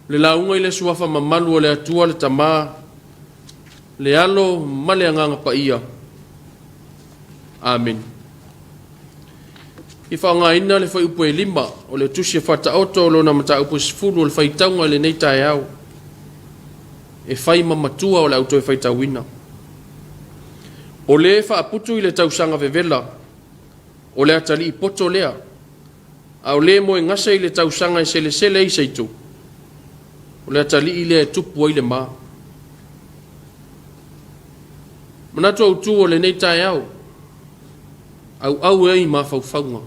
Le lauga i le Suafa mamalu o le Atua le Tama, le Alo ma le Agaga Paia. Amene. I faaaogaina le fuaiupu e 5 o le Tusi o Faataoto o lona mataupu e 10 o le faitauga i lenei taeao e fai ma matua o le au toe faitauina. O le faaputu i le tausaga vevela, o le atalii poto lea, A o le moegasa i le tausaga e selesele ai se itu, o le atalii lea e tupu ai le ma. Manatu autu o lenei taeao, auau e ai mafaufauga,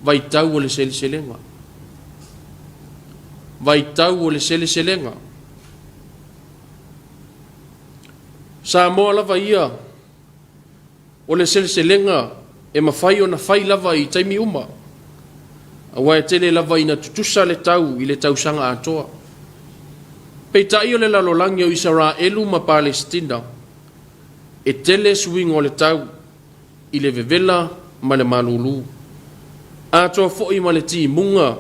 vaitau o le seleselega. Vaitau o le seleselega. Samoa lava ia O le seleselega e mafai ona fai lava i taimi uma, aua e tele lava ina tutusa le tau i le tausaga atoa. Peitai o le lalolagi o Isaraelu ma Palesitina, e tele suiga o le tau i le vevela ma le malulu, atoa foi ma le timuga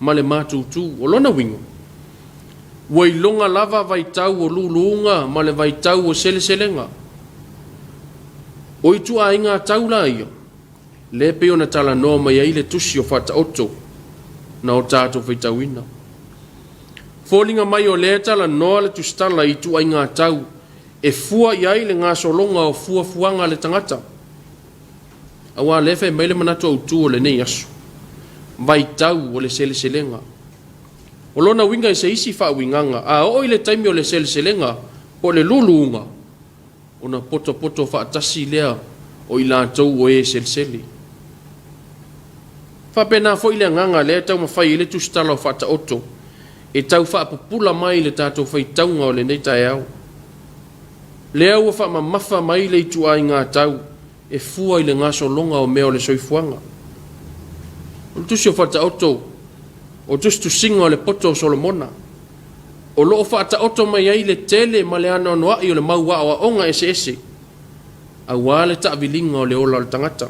ma le matutu. O lona uiga, ua iloga lava vaitau o luluga ma le vaitau o seleselega. O ituaiga tau la ia, lea e pei ona talanoa mai ai le tusi o Faataoto na o tatou faitauina. Foliga mai o lea e talanoa le tusitala i ituaiga tau e fua i ai le gasologa o fuafuaga a le tagata. Aua lea e fai mai le manatu autu o lenei aso, vaitau o le seleselega. O lona uiga i se isi faauigaga, a oo i le taimi o le seleselega po o le luluga, ona potopoto faatasi lea o i latou o e selesele. Faapena foi le agaga lea e taumafai ai le tusitala o Faataoto e tau faapupula mai le tatou faitauga o lenei taeao. Lea ua faamamafa mai le ituaiga tau e fua i le gasologa o mea o le soifuaga. O le tusi o Faataoto, o tusitusiga o le poto o Solomona, o lo o faataoto mai ai le tele ma le anoanoai o le mau aoaoga eseese aua le taaviliga o le ola o le tagata.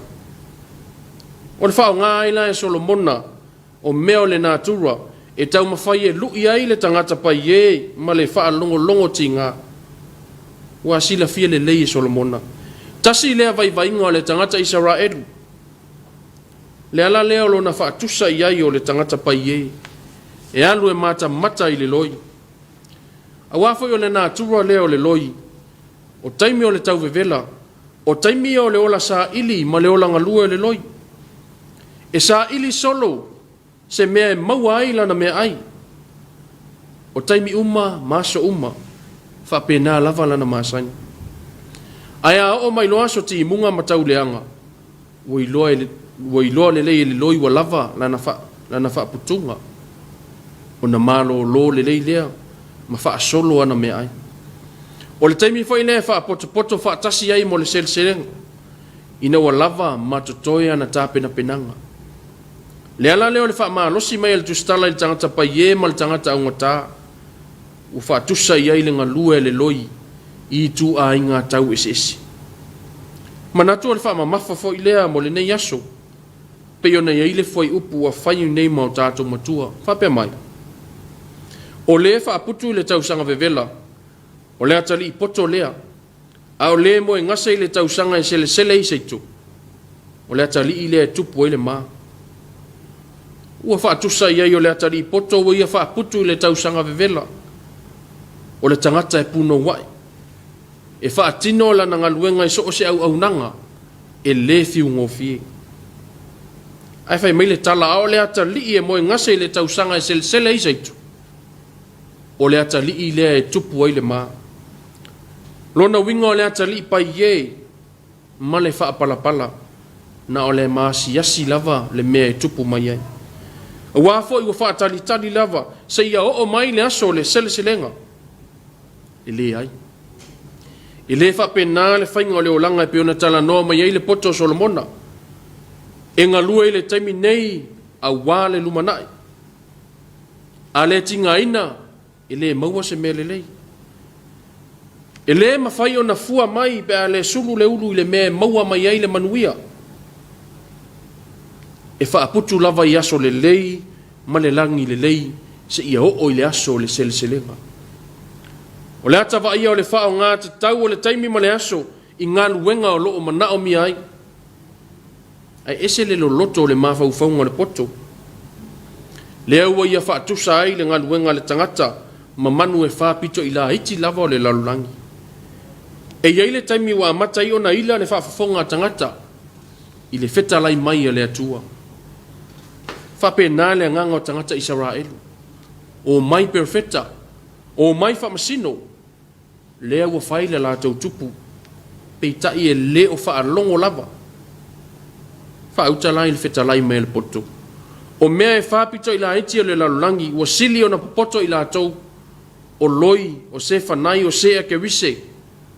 O le faaaoga ai la e Solomona o mea o le natura e taumafai e lu'i ai le tagata paiē ma le faalogologo tiga. Ua silafia lelei e Solomona, tasi lea vaivaiga o le tagata Isaraelu, Le ala lea o lona faatusa i ai o le tagata paiē, e alu e matamata i le loi. Aua foi o le natura lea o le loi, o taimi o le tauvevela, o taimi ia o le ola saili ma le ola galue o le loi. E saili solo se mea e maua ai lana meaai. O taimi uma ma aso uma, faapena lava lana masani. Ae a oo mai loa aso timuga ma tauleaga, ua iloa, e, ua iloa lelei e le loi ua lava lana, fa, lana faaputuga, ona malōlō lelei lea ma faasolo ana meaai. O le taimi foi lea e faapotopoto faatasi ai mo le seleselega, ina ua lava ma totoe ana tapenapenaga. Le ala lea o le faamalosi mai a le tusitala i le tagata paiē ma le tagata augata, ua faatusa i ai le galue a le loi i ituaiga tau eseese. Manatu o le faamamafa foi lea mo lenei aso, pei ona i ai le fuaiupu ua fai nei ma o tatou matua, faapea mai, O le faaputu i le tausaga vevela, o le atalii poto lea, A o le moegasa i le tausaga e selesele ai se itu, o le atalii lea e tupu ai le ma. Ua faatusa i ai o le atalii poto ua ia faaputu i le tausaga vevela. O le tagata e punoua'i, e faatino lana galuega i so o se auaunaga e le fiugofie. Ae fai mai le tala, a o le atalii e moegasa i le tausaga e selesele ai se itu, o le atalii lea e tupu ai le ma. Lona uiga o le atalii paiē ma le faapalapala, na o le maasiasi lava le mea e tupu mai ai. Aua foi ua faatalitali lava seia oo mai le aso o le seleselega. E leai. E le faapena le faiga o le olaga e pei ona talanoa mai ai le poto o Solomona. E galue i le taimi nei aua le lumanai. A le tigaina, e le maua se mea lelei. E le mafai ona fua mai pe a le sulu le ulu i le mea e maua mai ai le manuia. E faaputu lava i aso lelei ma le lagi lelei seia oo i le aso o le seleselega. O le ata vaaia o le faaaoga tatau o le taimi ma le aso i galuega o lo o manaomia ai. Ae ese le loloto o le mafaufauga o le poto. Lea ua ia faatusa ai le galuega a le tagata ma manu e faapito i laiti lava o le lalolagi. E i ai le taimi ua amata ai ona ila le faafofoga a tagata i le fetalai mai a le Atua. Faapena le agaga o tagata Isaraelu. O mai perofeta, o mai faamasino, lea ua fai le latou tupu, peitai e le o faalogo lava. Faauta la i le fetalai mai a le poto. O mea e faapito i laiti o le lalolagi ua sili ona popoto i latou, o loi, o sefanai, o sea kerise,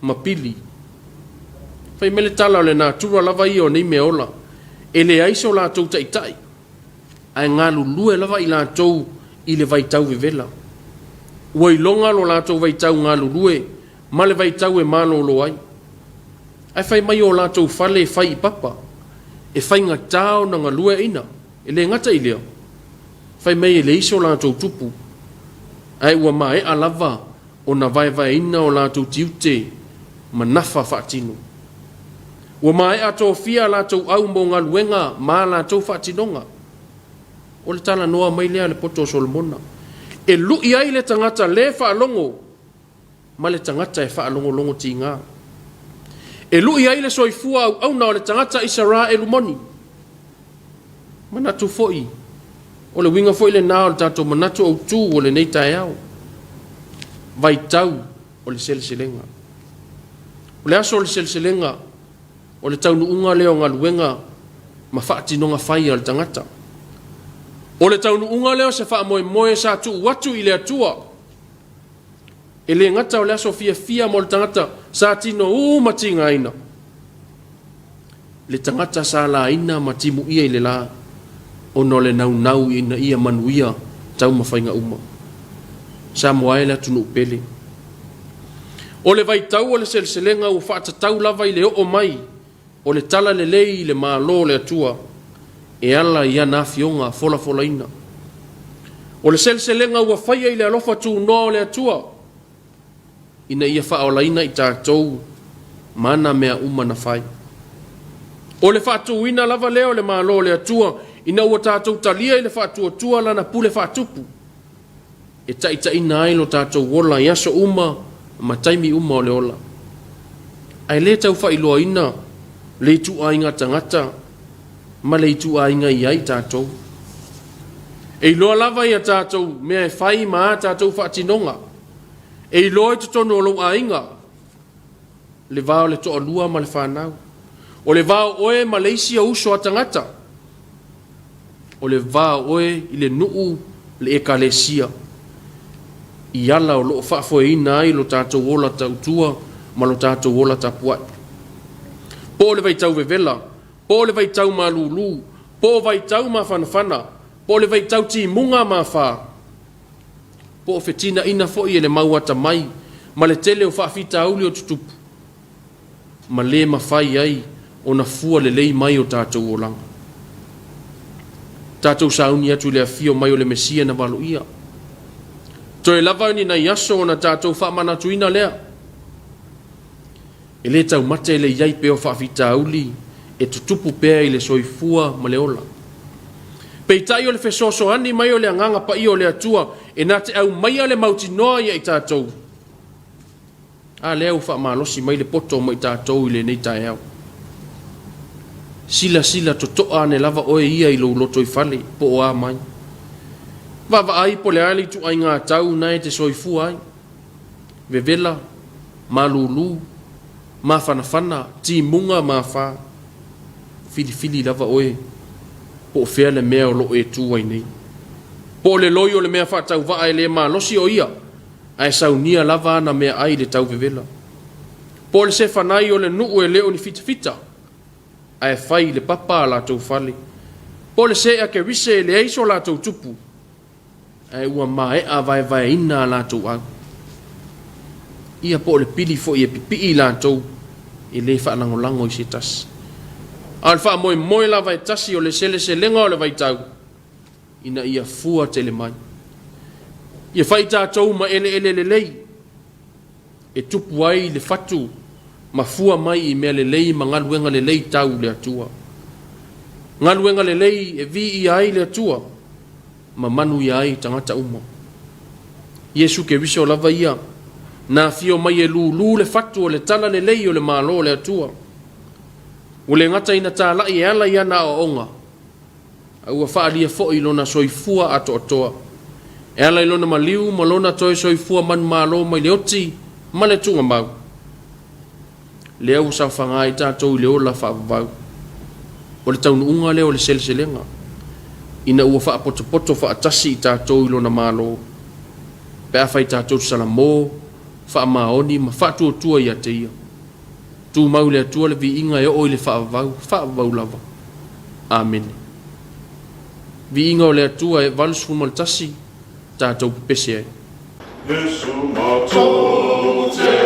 ma pili. Fai mai le tala o le natura lava ia o nei mea ola, e leai so latou taitai, ae galulue lava i latou i le vaitau vevela. Ua iloga lo latou vaitau galulue ma le vaitau e malolo ai. Ae fai mai o latou fale e fai i papa, e faigata ona galueaiina. E le gata i lea, fai mai e leai so latou tupu, ae ua maea lava ona vaevaeina o latou tiute ma nafa faatino. Ua maea tofia a latou au mo galuega ma a latou faatinoga. O le talanoa mai lea a le poto o Solomona, e lui ai le tagata lē faalogo ma le tagata e faalogologo tiga. E lui ai le soifua auauna o le tagata Isaraelu moni. Manatu foi, o le uiga foi lena o le tatou manatu autu o lenei taeao, vaitau o le seleselega. O le aso o le seleselega, o le taunuuga lea o galuega ma faatinoga fai a le tagata. O le taunuuga lea o se faamoemoe sa tuu atu i le Atua. E le gata o le aso fiafia mo le tagata sa tinou ma tigaina, le tagata sa laina ma timuia i le la ona o le naunau ina ia manuia taumafaiga uma. Samoa e le atunuu pele. O le vaitau o le seleselega ua faatatau lava i le oo mai o le tala lelei i le Malo o le Atua e ala i ana afioga folafolaina. O le seleselega ua faia i le alofa tunoa o le Atua ina ia faaolaina i tatou ma ana mea uma na fai. O le faatuina lava lea o le Malo o le Atua ina ua tatou talia i le faatuatua lana pule faatupu e taitaiina ai lo tatou ola i aso uma ma taimi uma o le ola. Ae le tau faailoaina le ituaiga tagata ma le ituaiga i ai tatou. E iloa lava i a tatou mea e fai ma a tatou faatinoga. E iloa i totonu o lou aiga le va o le toalua ma le fanau. O le va o oe ma le isi o uso a tagata. O le va o oe i le nuu, le ekalesia, i ala o lo o faafoeina ai lo tatou ola tautua ma lo tatou ola tapuai. Po o le vaitau vevela, po o le vaitau malulu, po o vaitau mafanafana, po o le vaitau timuga ma afa, po o fetinaina foi e le mau atamai ma le tele o faafitauli o tutupu, ma le mafai ai ona fua lelei mai o tatou olaga. Tatou sauni atu i le afio mai o le Mesia na valoia. Toe lava ni nai aso ona tatou faamanatuina lea. E le taumate le i ai pea o faafitauli e tutupu pea i le soifua ma le ola. Peitai o le fesoasoani mai o le Agaga Paia o le Atua e na te aumaia le mautinoa ia i tatou. A lea ua faamalosi mai le poto mo i tatou i lenei taeao. Silasila totoa ane lava oe ia i lou lotoifale po o a mai. Vaavaai po o le a le ituaiga tau na e te soifua ai. Vevela, malulu, mafanafana, timuga ma afa. Filifili lava oe po o fea le mea o lo o e tu ai nei. Po o le loi o le mea faatauvaa e le malosi o ia, ae saunia lava ana meaai i le tau vevela. Po o le sefanai o le nuu e le o ni fitafita, ae fai i le papa a latou fale. Po o le seea kerise e leai so latou tupu, ae ua maea vaevaeina a latou au. Ia po o le pili foi e pipii i latou e le faalagolago i se tasi. A o le faamoemoe lava e tasi o le seleselega o le vaitau, ina ia fua tele mai. Ia fai tatou ma eleele lelei e tupu ai le fatu ma fua mai i mea lelei ma galuega lelei tau le Atua. Galuega lelei e viia ai le Atua ma manuia ai tagata uma. Iesu Keriso lava ia, na afio mai e lūlū le fatu o le tala lelei o le Malo o le Atua. Ua le gata ina talai e ala i ana aoaoga, a ua faaalia foi lona soifua atoatoa e ala i lona maliu ma lona toe soifua manumalo mai le oti ma le tuugamau. Lea ua saofaga ai tatou i le ola faavavau. O le taunuuga lea o le seleselega, ina ua faapotopoto faatasi i tatou i lona Malo, pe afai tatou te salamo, faamaoni ma faatuatua ia te Ia. Tumau i le Atua le viiga e oo i le faavavau, faavavau lava. Amene. Viiga o le Atua e 81 tatou pepese ai. Iesu matou te.